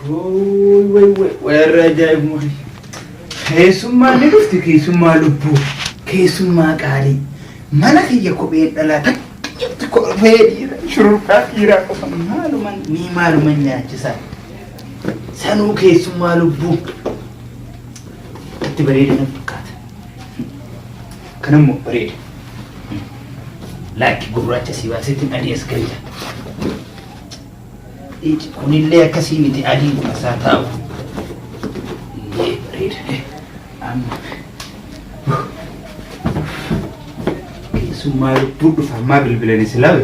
Way way warra ajaa'ibuma. Keessummaan ni dhufti keessummaa lubbuu keessummaa qaalii mana kiyya kopheen dhalaa takkatti kophee dhiira shurrubbaa dhiiraa qofa maaluman ni maaluman nyaachisaa sanuu keessummaa lubbuu itti bareeda na fakkaata. Kanammoo bareeda. Laakki gurraacha si baaseetiin adii as galcha. Kunillee akkasii miti adiin kun asaa taa'u. Ee bareeda. Amma keessummaa lubbuu dhufa ammaa bilbilanii silaa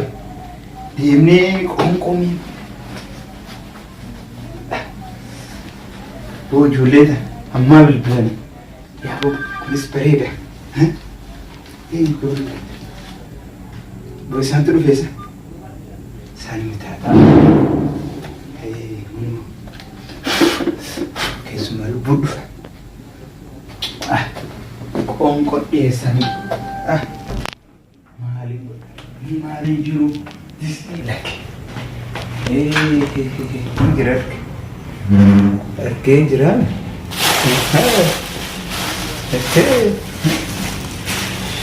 deemnee qoonqoomii. Boo ijoollee tana ammaa bilbilanii. Yaa boo kunis bareeda. Eenyu kun? Boo isaantu dhufeessa. Isaan mitaataa. Keessumaa lubbuu dhufa. Qoonqoo dhiyeessanii. Maaliin godha? Maaliin jiru? Distii lakke. Hin jira arge. Argee hin jiraa.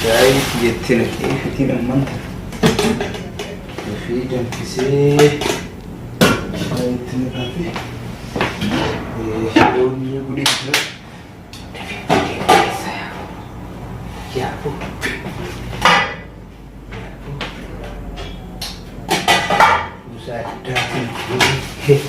Shaayii kiyyatti naqee fitiin amman tana. Dafee danfisee shaayii itti naqaate. Shiroon illee godhee jira. Dafee godhee keessa yaa'u. Yaa'u. Kuusaa addaatiin godhee.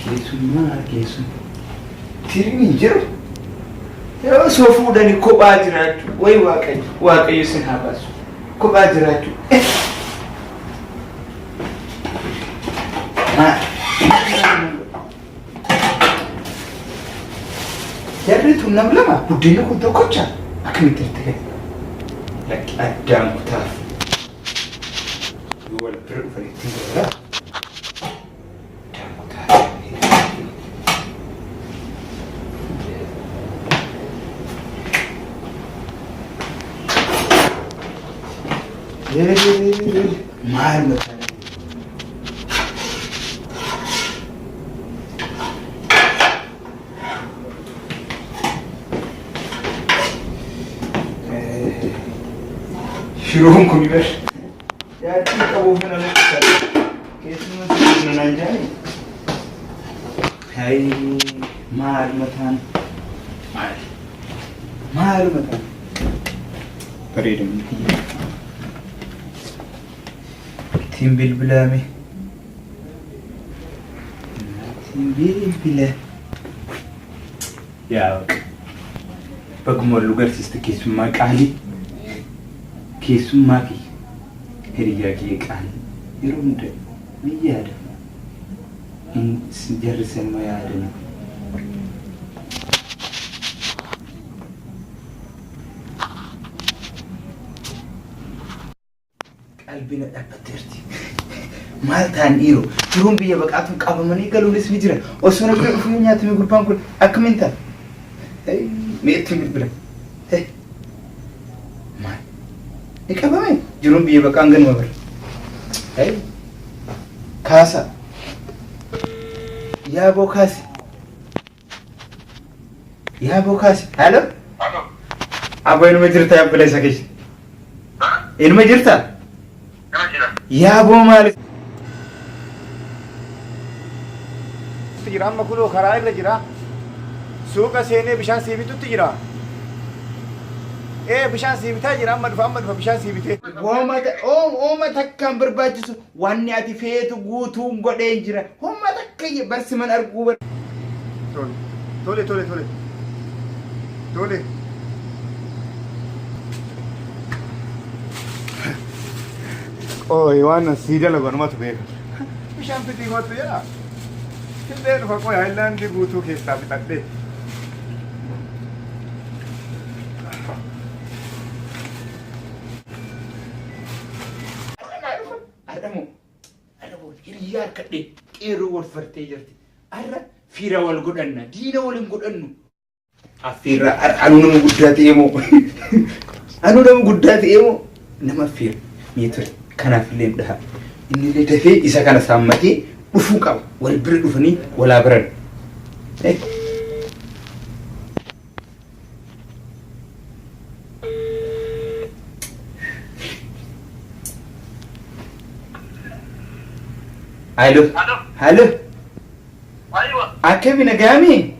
Keessummaa keessummaa. Tiriin hin jiru. Yoo soo fuudhanii kophaa jiraachuu wayi waaqayyo waaqayyo sin haa baasu. Kophaa jiraachuu. Maal? Jarri tun nam lama buddeenni kun tokkocha akkamitti itti gadi? Lakki addaan kutaaf. Yoo wal bira dhufan ittiin dabala. Addaan kutaaf. Maal mataa? Shiroon kun bar jaartii qabuuf nama keessumaa si naan jaani. Hayi maal mataan maal maal mataan bareeda miti. Ittiin bilbilaame. Ittiin bilbila. Yaa Waaqa. Baguma wal nu garsiiste keessummaa qaalii. Keessummaa kiyya. Hiriyyaa kiyya qaalii. Yeroo hunda ni yaada. Jarri sanuma yaadani. Qalbii na dhaabbatteerti. Maal ta'an dhiiroo? Jiruun biyya baqaatuun qabamanii galuunis ni jira. Osoo na bira dhufuu nyaatame gurbaan kun akkamiin ta'a? Mee ittiin bilbila. Maal? Ni qabame? Jiruun biyya baqaan ganuma bira. Kaasa. Yaaboo kaasi. Yaaboo kaasi. Halo? Aboo inuma jirta obboleessa keessa. Inuma jirta? Yaaboo maali? Jira amma kunoo karaa irra jira. Suuqa seenee bishaan sii bitutti jira. Ee bishaan sii bitaa jira amma dhufa amma dhufa bishaan sii bitee. Hooma takkaan barbaachisu Wanni ati feetu guutuun godheen jira. Homma takka iyya barsiman arguu bar. Tole. Tole tole tole. Tole. Qoy waan sii dalagu anumatu beeka. Bishaan fitii kottu jedha. Fixee dhufa qoy haayilaandii guutuu keessaa fixadhee. Har'a moo har'a moo hiriyyaa harkadhee qeerroo wal fartee jirti. Har'a fira wal godhanna diina wal hin godhannu. Affeerraa anuu nama guddaa ta'ee moo? Anuu nama guddaa ta'ee moo? Nama affeera. Mee ture kanaaf illee dhaha. Inni illee dafee isa kana saammatee dhufuu qaba. Wal bira dhufanii walaa baran. Halo. Halo. Akkami nagaami?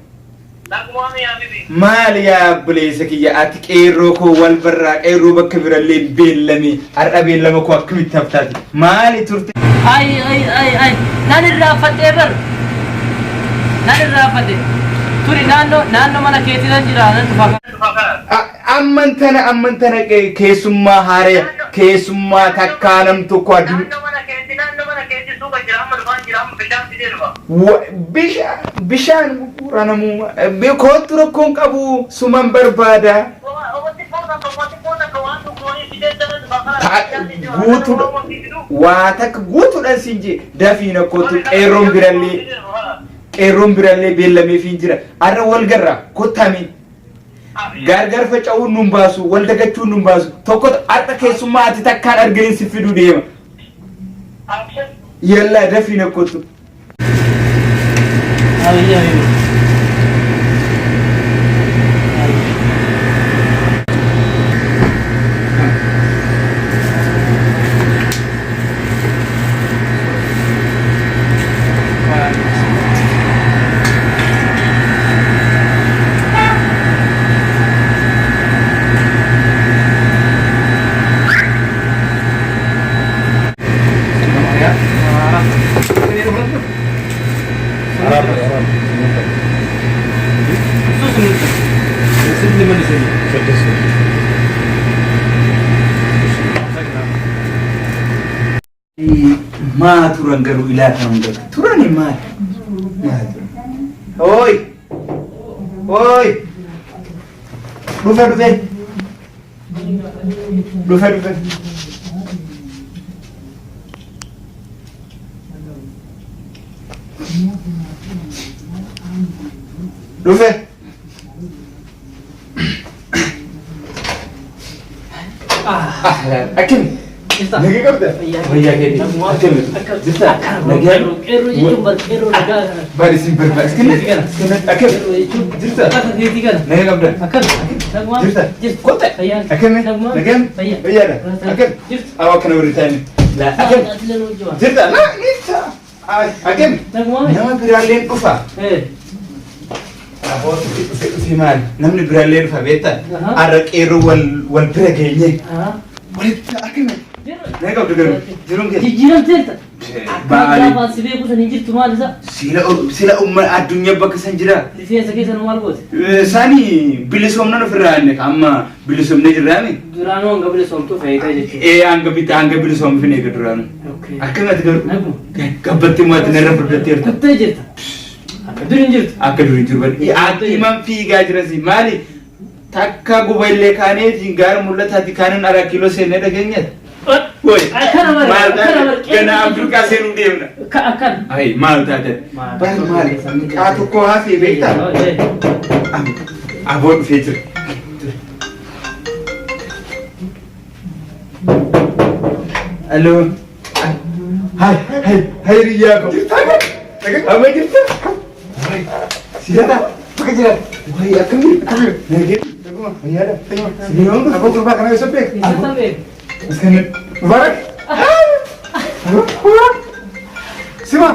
Maali yaa obboleessa kiyya ati qeerroo koo wal barraa qeerroo bakka birallee hin beellame har'a beellama koo akkamitti haftaati maali turte. Ay ay ay ay nan irraanfadhee bar nan irraanfadhe turi naannoo naannoo mana keetii nan jira nan dhufa. Amman tana amman tana keessummaa haaraya keessummaa takkaa nam tokko addunyaa. Naannoo mana keetti naannoo mana keetti suuqa jira amma dhufaan jira amma bishaan fidee dhufa. Bishaan bishaan gurguraa kootu rakkoon qabu suman barbaada. Guutuudha waa takka guutuudhaan siin jee dafiina kootu qeerroon birallee qeerroon birallee beellameefiin jira har'a wal garraa kottami. Gargar faca'uun nun baasu wal dagachuun nun baasu tokko har'a keessummaa ati takkaan arganii si fiduu deema. Yallaa dafiina kootu. Ayy ayy. Maa turan garuu ilaa kan hunda turani maal? Maa turan? Hooy! Hooy! Dhufe dhufe! Dhufe dhufe! Dhufe! Akkami? Nagee qabda? Wayyaa keetii. Akkami? Jirta? Nagee? Qeerroo jechuun bar qeerroo nagaa kana. Bari isin barbaada. Iskenne? Iskenne? Akkami? Qeerroo jechuun Jirta? akka keetii kana. Nagee qabda? Akkami? Nagumaa? Jirta? Jirta. Kotta? Fayyaa. Akkami? Nagumaa? Nagee? Fayyaa. Fayyaadha? Akkami? Jirta. Awa akkana warri taa'ani. Laa akkami? Atilee nu wajjin. Jirta? Laa ni ta'a. Akkami? Nagumaa? Nama biraalleen dhufa. Eh. Abooti dhufe dhufe maali? Namni biraallee dhufa beektaa? Aha. Har'a qeerroo wal wal bira geenye. Ah. Walitti akkami? Jirra. Nagee qabdu garuu jiruun keessa. Jijjiiramteerta. Baali. Gaafaan si beeku san hin jirtu maal isa? Sila sila umma addunyaa bakka san jira. Rifeensa keessa nu maal goote? Isaani bilisoomnan ofirraa inni amma bilisoomnee jirraami. Duraanuu hanga bilisoomtuu fayyada jechuudha. Ee hanga bitaa hanga bilisoomfine eega duraanuu. Okay. Akkanatti garuu Naguma. gabbatti moo'atti narra furdatteerta. Kuttee jirta. Akka dur hin jirtu. Akka durii jiru bari. Himan fiigaa jirasi maali? Takka guba illee kaaneetiin gaara mul'ataati kaanin araa kiiloo seennee dhageenyati. Woi. Akkana bara, Maal akkana taate? bara. Ganaa Afrikaa seenuu deemna. Akkana. Ayi maal taate? Maal? Bari maali? Mucaa tokko haasee beektaa? Aboo dhufee jira. Aloo. Hai hai hai riyyaa ko. Amma jirta? Siyata. Bakka jiraatu. Wai akkami? Nagee. Fayyaadha. Sibiilonni Aboo gurbaa kana eessa beeku? Isa beeku. Iskandar. Mubarak. Sima.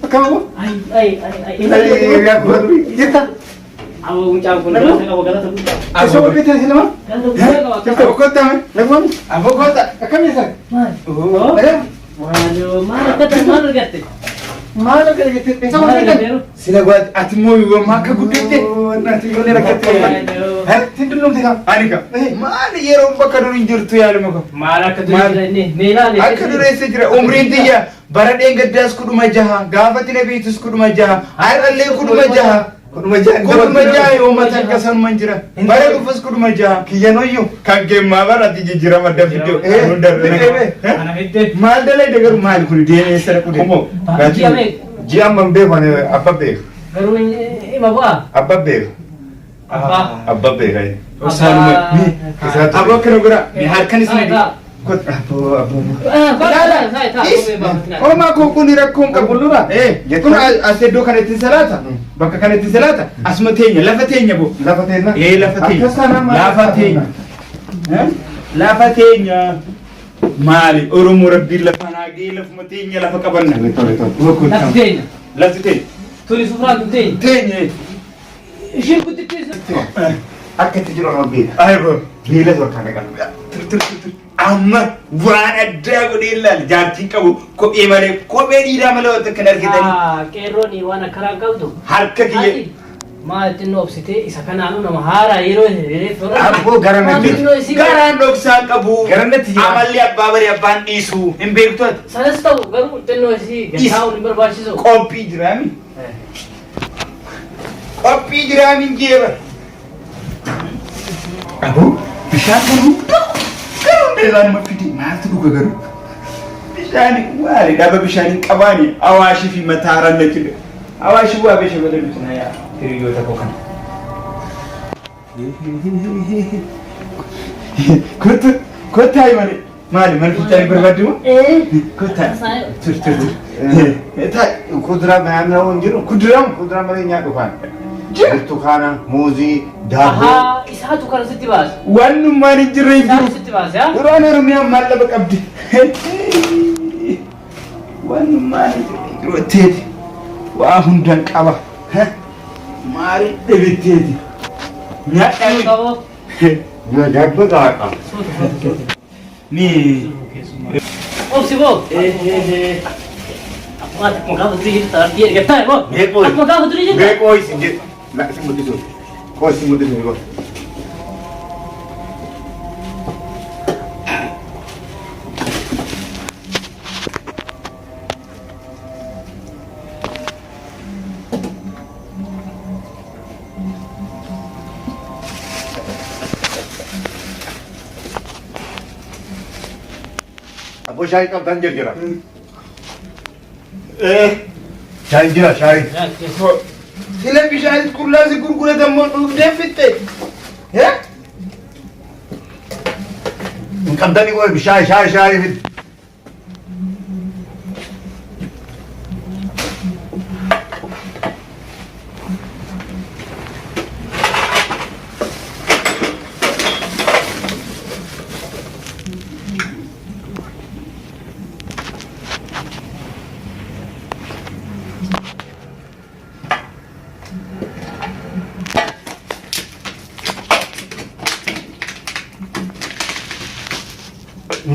Akkam aboo? Ay ay ay ay. Jirta. Aboo mucaan kun galata qaba galata guddaa. Eessa wal beektan isin lama? Galata guddaa qaba. Jirta boqqotta ame. Naguma. Aboo koota. Akkam jirta? Maal? Nagaa. Maaloo maal akka maal argatte? Maal akka jettee eessa wal beektan? Sila gwaati ati immoo yommuu akka guddatte. Naati ijoollee rakkatte. Tin dulloomte kaa. Ani ka. Maali yeroo bakka dur hin jirtu yaaluma ka. Maal akka durii jira inni? Mee ilaali. Akka dureessa jira umriin tiyya bara dheengaddaas 16 gaafatti na beektus 16 har'allee 16 16. 16 yooma takka sanuman jira bara dhufus 16 Kiyyanoyyuu. kan keemmaa bara ati jijjiirama adda fiddee Eh, nu darbe eh, eh. Ana fiddee. maal dalayda garuu maali kun deemee sana kudhe Kumoo. Ji'a meeqa? Ji'a amman beeku ani abba beeku. Garuu ima bu'aa? Abba beeku. Abbaa. Abbaa beekaa. Isaanuma. Isaatu Aboo akkana godhaa. Mee harkan isin Taa, taa. Kot aboo aboo. Taa, taa, kophee baafatina. Homaa koo kun rakkoon qabu. Qulqulludha. Eh, kun as iddoo kana ittiin salaata. Bakka kana ittiin salaata. Asuma teenya lafa teenya bo. Lafa teenya. Eh, lafa teenya. Akkas taanaan maal Lafa teenya. Eh? Lafa teenya. Maali Oromoo Rabbiin lafa naagee lafuma teenya lafa qabanna. Tole tole tole. Lafti teenya. Lafti teenya. Tuni sufraan tun teenya. Teenya. Ishiin guddittii sun. Akka itti jiru nama beeka. Ay bo. Beela torkaan dhaqan. Tur tur tur tur. Amma waan addaa godhee ilaali jaartiin qabu kophee malee kophee dhiiraa malee wanta kan argitanii Qeerroon waan akkanaa qabdu. harka kiyya. Ati maal xinnoo obsitee isa kanaanuu nama haaraa yeroo hiriiree Abboo gara Waan natti. xinnoo isii Garaan dhoksaa qabu. Gara natti jira. Amalli abbaa bari abbaan dhiisu hin beektu ati. Sanas ta'u garuu xinnoo isii gataa'uun hin barbaachisu. Qophii jiraami. Qophii jiraami hin jeeba. Aboo bishaan kan hunda gara hunda isaanuma fide maaltu dhuga garuu? Bishaan waari dhaba bishaan hin qabaani awaashii fi mataaraan na jira. Awaashii waa beesha malee nuti yaa hiriyoota koo kana. Kottu kottaa malee maali mana fincaanii barbaaddu moo? Kottaa tur tur tur. Taa Kuduraa maamila waan jiru. kuduraa Kuduraa malee nyaadhu kaan. Jira. Burtukaana, muuzii, daabboo. Ahaa isaatu kana sitti baase. Wannummaan hin jirre hin Isaatu jiru. sitti baase haa? Duraan Oromiyaan maallaqa qabdi. Wannummaan hin jirre hin jiru teeti. Waa hundaan qaba. Maali dhibitteeti. Nyaadhaan. Qaboo. Daabboo gahaa. Suuta suuta suuta. Ni. Obsi boo. Akkuma akkuma gaafa durii jirta argee ergattaa boo. Mee qoyi. Akkuma gaafa durii jirta. Mee qoyi isin jedhu. La isin mul'isu. Qoyi isin mul'isu qoyi. Abboo shaayii qabdan jira. Shaayiin jira shaayiin. Sila bishaanis qullaa si gurguratan moo dhugdee fixxe? Hin qabdanii qoyi shaayii shaayii shaayii fidi.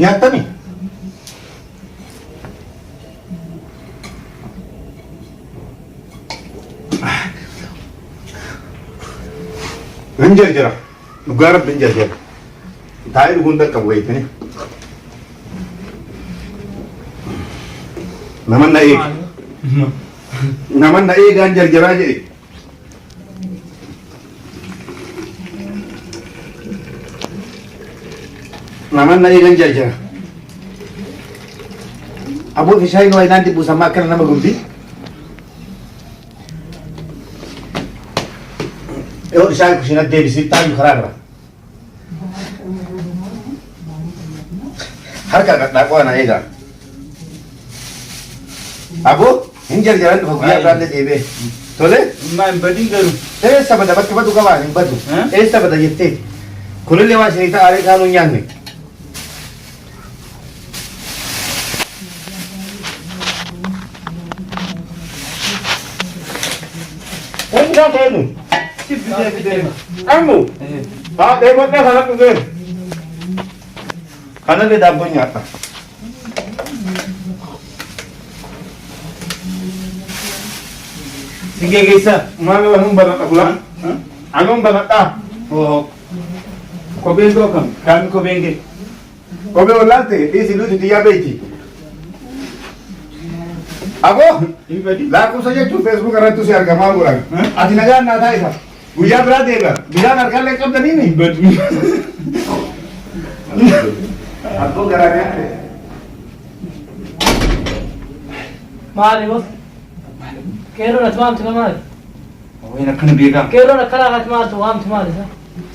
Nyaattani? Hin jarjara. Dhugaa rabbi hin jarjara. Taa'ee dhuguun dhaqqabu beektani. Nama na eega. Nama na eegaan jarjaraa jedhe. Nama na eegan jarjara. Aboo fi shaayiin waa inaan dhibbu sammaa akkana nama gubdi. Yoo shaayii kushiinatti deebisii taa'u karaa irra. Harka dhaqdhaqoo ana eegaa. Aboo hin jarjaran dhufa guyyaa biraallee deebi'ee. Tole Maa hin badin garuu. eessa bada bakka badu qabaa hin badu. Eessa bada jettee. Kunillee waan isinii ta'aalee kaanuu hin nyaanne. Kun bishaan ta'e Si fidee fidee. Ammu. Haa dheebodhaa kana dhugee. Kanallee daabboo nyaadha. Si geggeessaa? Maal anuun banadha kula. Anuun banadha. Oo. Kopheen koo kam? Kaami kopheen kee? Kophee wallaalte dhiisi nuti xiyyaa beeyti. Aboo Hin badin. lakkoofsa jechuun feesbuuk irratti si argamaa godhan. Ati nagaan naa taa'isa. Guyyaa biraa deebi'a. Bishaan harkaallee qabdaniini. Hin badin. Abboo garaa nyaate. Maali boo? Qeerroon ati maamti maali? Wayin akkana beekaa. Qeerroon akkanaa kaati maaltu waamtu maal isa?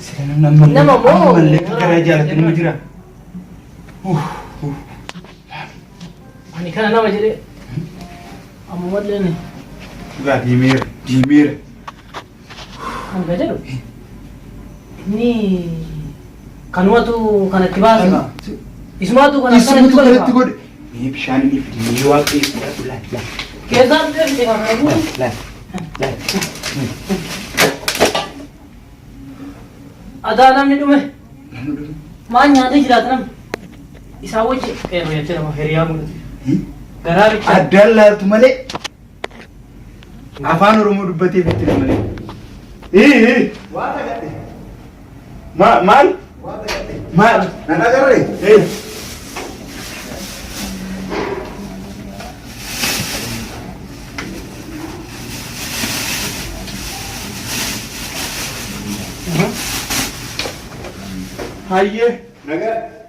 Sila namni ammallee Nama moo? ammallee akka garaa jaalatu nama jira. Ani kana nama jedhee ammumallee ni Dhugaa deemeera deemeera. hanga jedhu inni kanumatu kanatti baase. Isumaatu kana Isumaatu kanatti godhe. godhe. Mee bishaan inni fidi mee waaqayyo fudhadhu laal laal Keessaan dhufee kana guutu. laal laal. Adaa namni dhume. Namni dhume. Maal nyaatee jiraata namni? Isaa wajji qeerroo jettee nama hiriyaa godhate. Garaa bichaa. Addaan laaltu malee afaan Oromoo dubbatee bitti malee. Ii Waan agadhe. maal Waan agadhe. maal Nan agarree. ee hayyee Nagaa.